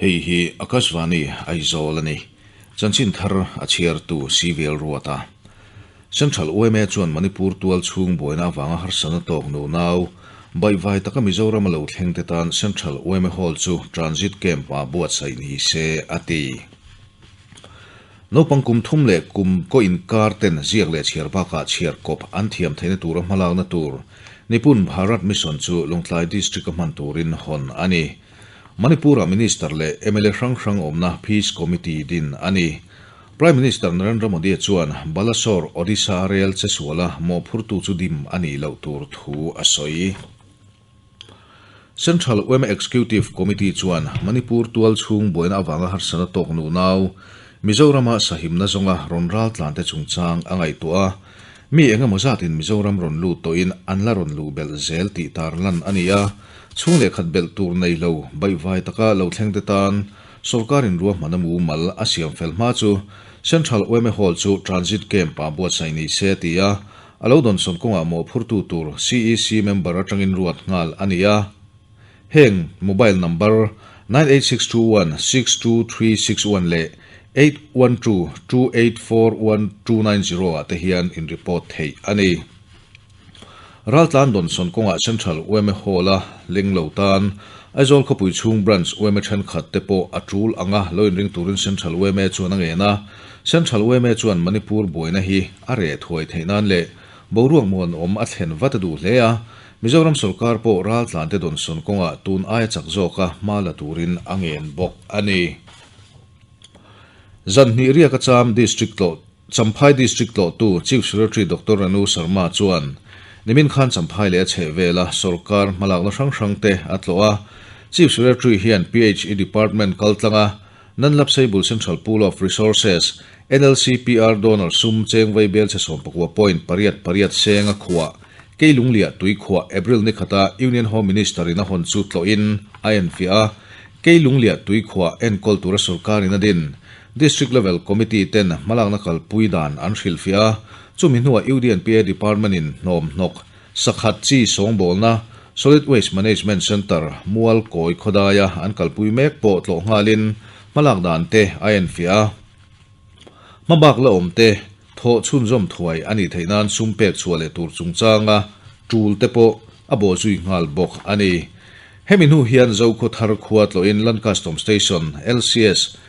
Hei hi Akashvani Aizawl a ni. Chanchin thar a chhiartu Civil Ruata. Central yma chuan Manipur tual chhung buaina avanga harsatna tawk nunau, baihvai taka Mizoram a lo thleng te tan Central yma Hall chu Transit Camp ah buatsaih ni se a ti. Naupang kum thum leh kum kaw inkar ten ziak leh chhiar bakah chhiar kawp an thiam theihna tura hmalakna tur Nipun Bharat Mission chu Lawngtlai District a hman turin hawn a ni. Manipur-ah Minister leh mla hrang hrang awmna Peace Committee din a ni. Prime Minister Narendra Modi chuan Balasore, Odisha rel che suala mawhphurtu chu dim a nih loh tur thu a sawi. Central yma Executive Committee chuan Manipur tual chhung buaina avanga harsatna tawk nunau, Mizorama sahimna zawnga rawn raltlan te chungchang a ngaihtuah a, mi engemaw zatin Mizoram rawn lut tawhin an la rawn luh belh zel tih tarlan a ni a, chhung leh khat belh tur nei lo baihvai taka lo thleng te tan Sawrkarin ruahman a mumal a siam fel hma chu Central yma Hall chu Transit Camp ah buatsaih ni se a ti a, a lo dawnsawn kawngah mawhphurtu tur CEC member atangin ruat nghal a ni a. Heng mobile number 98621 62361 leh 812 2841290 ah te hian in report theih a ni. Raltlan dawnsawn kawngah Central yma Hall-a leng lo tan Aizawl khawpui chhung Branch yma thenkhat te pawh a tul anga lo inring turin Central yma chuan a ngen a. Central yma chuan Manipur buaina hi a reh thuai theih nan leh boruak muanawm a thlen vat a duh hle a. Mizoram sawrkar pawh raltlan te dawnsawn kawngah tun aia chak zawka hma la turin a ngen bawk a ni. Zan hnih riaka cham District tlawh Champhai District tlawhtu Chief Secretary Doctor Renu Sharma chuan nimin khan Champhai leh a chhehvela sawrkar hmalakna hrang hrang te a tlawh a. Chief Secretary hian PHE Department kaltlanga Nanlapseibul Central Pool of Resources, NLCPR, donor sum cheng vaibel che sawmpakua point pariat pariat seng a khuah Keilungliah tuikhuah April ni khata Union Home Minister in a hawn chu tlawhin a enfiah a. Keilungliah tuikhuah enkawl tura sawrkarin a din District Level Committee ten hmalakna kalpui dan an hrilhfiah a, chumi hnuah UDNPA Department in hnawm hnawk sakhat chi sawngbawlna Solid Waste Management Centre mual kawi khawdaia an kalpui mek pawh tlawh nghalin hmalak dan te a enfiah a. Hmabak la awm te thawh chhunzawm thuai a nih theih nan sum pek chhuah leh tur chungchanga tul te pawh a bawhzui nghal bawk a ni. Hemi hnu hian Zokhaw thar khua tlawhin Land Custom Station, LCS,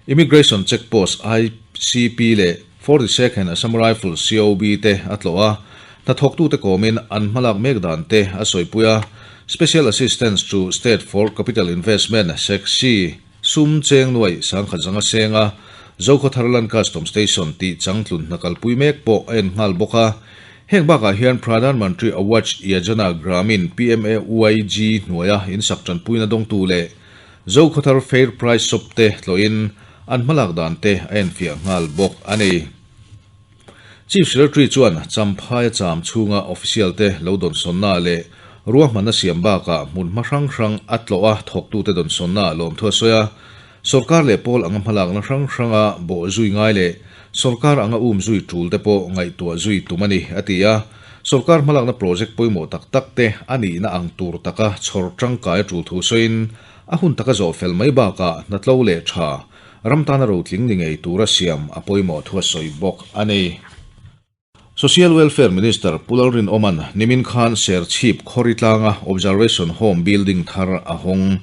Immigration Check Post, ICP, leh 42nd Assam Rifle COB te a tlawh a, hnathawktute kawmin an hmalak mek dan te a sawipui a. Special Assistance to State for Capital Investment, SECSI, Sum cheng nuai sangkhat zanga senga Zokhawthar Land Custom Station tih changtlun hna kalpui mek pawh a en nghal bawk a. Heng bakah hian Pradhan Mantri Awaaj Yojana Gramin, PMAYG, hnuaia insak tanpuina dawngtu leh Zokhawthar Fair Price Shop te tlawhin an hmalak dan te a enfiah nghal bawk a ni. Chief Secretary chuan Champhaia cham chhunga official te lo dawnsawnna leh ruahmanna siam bakah hmunhma hrang hrang a tlawh a thawktute dawnsawnna lawmthu a sawi a. Sawrkar leh pawl anga hmalakna hrang hranga bawh zui ngai leh sawrkar anga um zui tul te pawh ngaihtuah zui tum a ni, a ti a. Sawrkar hmalakna project pawimawh tak tak te a nihna ang tur taka chhawr tangkai a tul thu sawiin a hun taka zawh fel mai bakah hna tlo leh tha Ram tana rotling ni ngei tura siam a pawimawh thu a sawi bawk a ni. Social Welfare Minister Pu Lalrinawma'n nimin khan Serchhip Khawritlanga Observation Home building thar a hawng.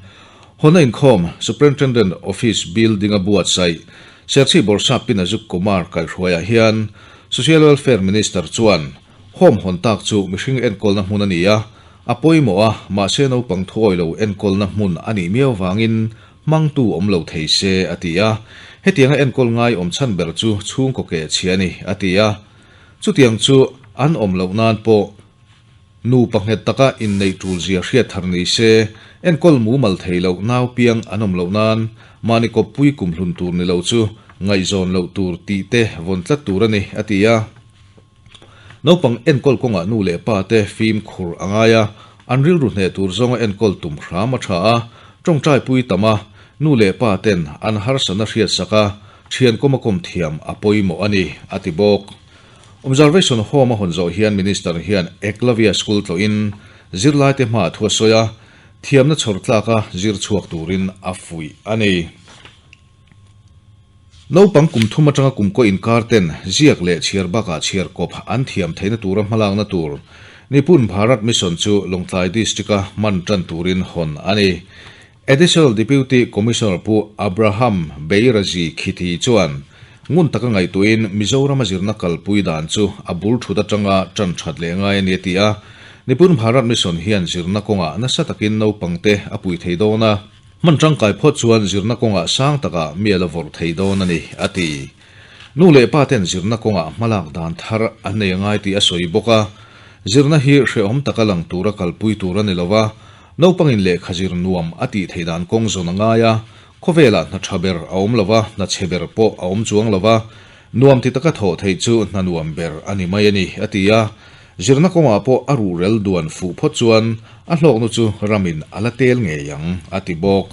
Hawnna inkhawm Superintendent Office building a buatsaih Serchhip Bawrhsap Pi Nazuk Kumar kaihhruaiah hian Social Welfare Minister chuan Home hawn tak chu mihring enkawlna hmun a ni a, a pawimawh a, mahse naupang thuawi lo enkawlna hmun a nih miau vangin Hmangtu awm lo thei se, a ti a. Hetianga enkawl ngai awm chhan ber chu chhungkaw keh chhia a ni, a ti a. Chutiang chu an awm loh nan pawh nupa nghet taka inneih tul zia hriat thar ni se, enkawl mumal thei loh nau piang an awm loh nan mahni kawppui kumhlun tur ni lo chu ngaihzawn loh tur tih te vawn tlat tur a ni, a ti a. Naupang enkawl kawngah nu leh pa te fimkhur a ngai a, an rilru hneh tur zawnga enkawl tum hram a tha a, tawngtai pui tam a, nu leh pa ten an harsatna hriatsak a, thian kawm a kawm thiam a pawimawh a ni, a ti bawk. Observation Home a hawn zawh hian Minister hian Eklavya School tlawhin zirlaite hmaah thu a sawi a. thiamna chhawr tlaka zir chhuak turin a fuih a ni. Naupang kum thum atanga kum kaw inkar ten ziak leh chhiar bakah chhiar kawp an thiam theihna tura hmalakna tur Nipun Bharat Mission chu Lawngtlai District-a hman tan turin hawn a ni. Additional Deputy Commissioner Pu Abraham Beiraji Khithi chuan ngun taka ngaihtuahin Mizorama zirna kalpui dan chu a bul thut atanga tan that leh ngai a ni a ti a. Nipun Bharat Mission hian zirna kawngah nasa takin naupangte a pui thei dawn a. Hman tangkai phawt chuan zirna kawngah sang takah mi a la vawrh thei dawn a ni, a ti. Nu leh pa ten zirna kawngah hmalak dan thar an nei angai tih a sawi bawk a. Zirna hi hrehawm taka lang tura kalpui tur a ni lo a, naupangin lehkha zir nuam a tih theih dan kawng zawn a ngai a, khawvelah hna tha ber a awm lo a, hna chhe ber pawh a awm chuang lo a, nuam ti taka thawh theih chu hna nuam ber a ni mai a ni, a ti a. Zirna kawngah pawh a ruhrel duan fuh phawt chuan a hlawknu chu ramin a la tel ngei ang, a ti bawk.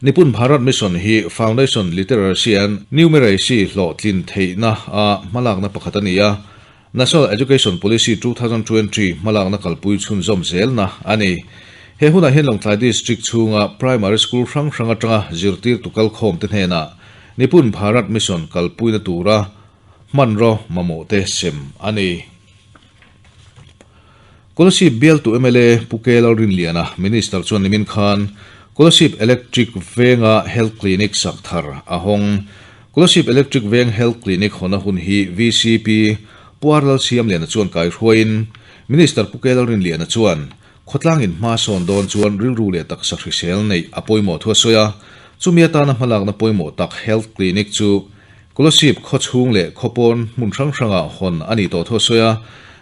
Nipun Bharat Mission hi Foundation Literacy and Numeracy hlawhtlin theihna a hmalakna pakhat a ni a, National Education Policy 2020 hmalakna kalpui chhunzawm zelna a ni. He hunah hian Lawngtlai District chhunga Primary School hrang hrang atanga zirtirtu kalkhawmte hnenah Nipun Bharat Mission kalpuina tura hmanraw mamawhte sem a ni. Kolasib bialtu mla Pu K Lalrinliana, Minister chuan nimin khan Kolasib Electric Venga Health Clinic sak thar a hawng. Kolasib Electric Veng Health Clinic hawna hun hi vcp Pu R Lalsiamliana chuan kaihruaiin Minister Pu K Lalrinliana chuan Khawtlangin hma sawn dawn chuan rilru leh taksa hrisel neih a pawimawh thu a sawi a, chumi atana hmalakna pawimawh tak Health Clinic chu Kolasib khaw chhung leh khaw pawn hmun hrang hrangah hawn a nih tawh thu a sawi a.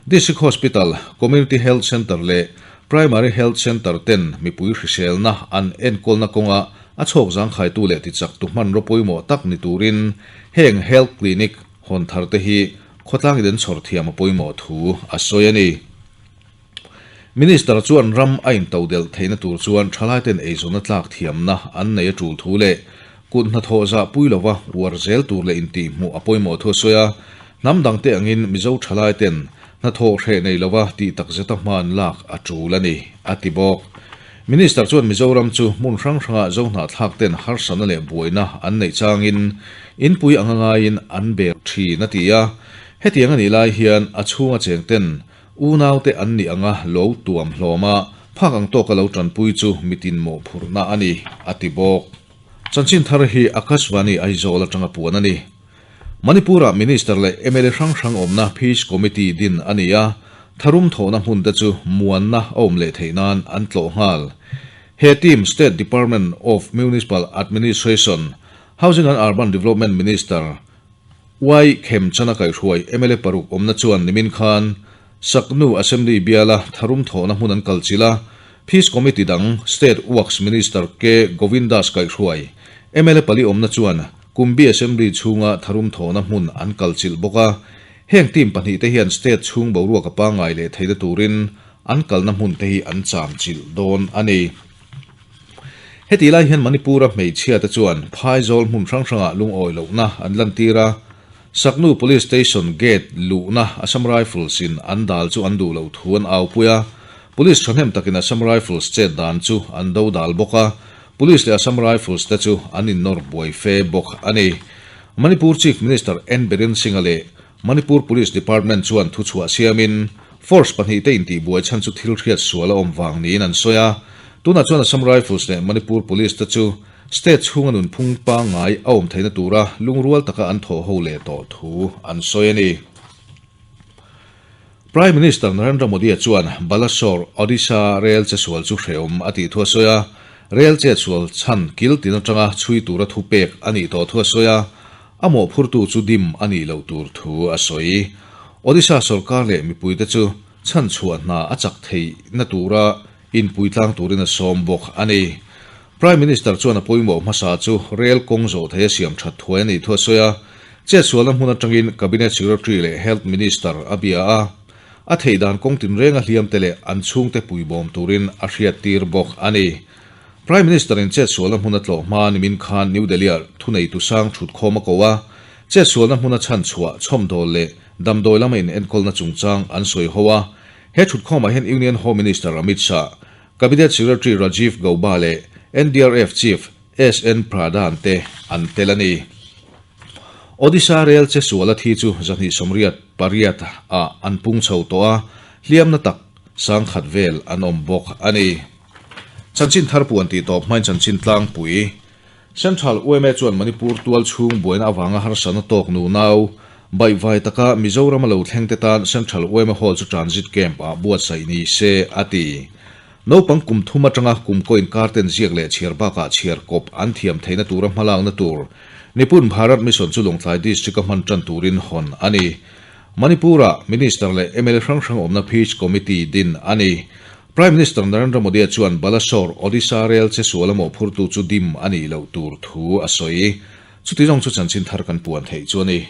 District Hospital, Community Health Centre leh Primary Health Centre ten mipui hriselna an enkawlna kawnga a chhawk zangkhaitu leh tichaktu hmanraw pawimawh tak ni turin heng Health Clinic hawn thar te hi khawtlangin an chhawr thiam a pawimawh thu a sawi a ni. Minister chuan ram a intodelh theihna tur chuan thalaiten eizawnna tlak thiamna an nei a tul thu leh kut hnathawh zah pui lova uar zel tur leh intihhmuh a pawimawh thu a sawi a. Hnam dangte angin Mizo thalaiten hnathawh hreh nei lova tih takzeta hma an lak a tul a ni, a ti bawk. Minister chuan Mizoram chu hmun hrang hranga Zohnahthlakten harsatna leh buaina an neih changin inpui anga ngaiin an ber thin a ti a. Hetiang a nih lai hian a chhunga chengten Unaute an nih anga lo tuam hlawm a, phak ang tawka lo tanpui chu mitin mawhphurhna a ni, a ti bawk. Chanchin thar hi Akashvani Aizawl atanga puan a ni. Manipur-ah Minister leh mla hrang hrang awmna Peace Committee din a ni a, tharum thawhna hmunte chu muanna a awm leh theih nan an tlawh nghal. He team State Department of Municipal Administration, Housing and Urban Development Minister, Y Khem Chana kaihhruai mla paruk awmna chuan nimin khan Saknu Assembly biala tharum thawhna hmun an kalchilh a, Peace Committee dang State Works Minister K Govindas kaihhruai mla pali awmna chuan Kumbi Assembly chhunga tharum thawhna hmun an kalchilh bawk a. Heng team pahnihte hian state chhung boruak a pangngai leh theihna turin an kalna hmunte hi an chamchilh dawn a ni. Heti lai hian Manipur-a hmeichhia te chuan Phaizawl hmun hrang hrangah lungawi lohna an lantir a, Saknu Police Station gate luhna Assam Rifles in an dal chu an duh loh thu an aupui a, Police thahnem takin Assam Rifles chet dan chu an do dal bawk a, Police leh Assam Rifles te chu an innawr buai fe bawk a ni. Manipur Chief Minister N Biren Singh-a leh Manipur Police Department chuan thuchhuah siamin, Force pahnihte intihbuai chhan chu thil hriat sual a awm vang niin an sawi a. Tunah chuan Assam Rifles leh Manipur Police te chu state chhunga nunphung pangngai a awm theihna tura lungrual taka an thawh ho leh tawh thu an sawi a ni. Prime Minister Narendra Modi-a chuan Balasore, Odisha rel che sual chu hrehawm a tih thu a sawi a. Rel chet sual chhan kil tin atanga chhui tura thupek a nih tawh thu a sawi a. A mawhphurtu chu dim a nih loh tur thu a sawi. Odisha sorkar leh mipuite chu chhanchhuah hna a chak theihna tura inpui tlang turin a sawm bawk a ni. Prime Minister chuan a pawimawh hmasa chu rel kawng zawh thei a siam that thuai a nih thu a sawi a. Chetsualna hmun atangin Cabinet Secretary leh Health Minister a bia a. A theih dan kawng tinrenga hliamte leh an chhungte puibawm turin a hriattir bawk a ni. Prime Minister in chetsualna hmun a tlawh hma nimin khan New Delhi-ah thuneitu sang thutkhawm a ko a, chetsualna hmuna chhanchhuah, chhawmdawl leh damdawi lama in enkawlna chungchang an sawi ho a. He thutkhawmah hian Union Home Minister Amit Shah, Cabinet Secretary Rajiv Gauba leh NDRF Chief SN Pradhan te an tel a ni. Odisha rel che suala thi chu 288 ah an pung chho tawh a, hliamna tak sangkhat vel an awm bawk a ni. Chanchin thar puan tih tawp hmain chanchin tlangpui Central yma chuan Manipur tual chhung buaina avanga harsatna tawk nu nau baihvai taka Mizoram a lo thleng te tan Central yma Hall chu Transit Camp ah buatsaih ni se a ti. Naupang kum thum atanga kum kaw inkar ten ziak leh chhiar bakah chhiar kawp an thiam theihna tura hmalakna tur Nipun Bharat Mission chu Lawngtlai District a hman tan turin hawn a ni. Manipur-ah Minister leh mla hrang hrang awmna Peace Committee din a ni. Prime Minister Narendra Modi-a chuan Balasore, Odisha rel che sual a mawhphurtu chu dim a nih loh tur thu a sawi. Chuti zawng chu chanchin thar kan puan theih chu a ni.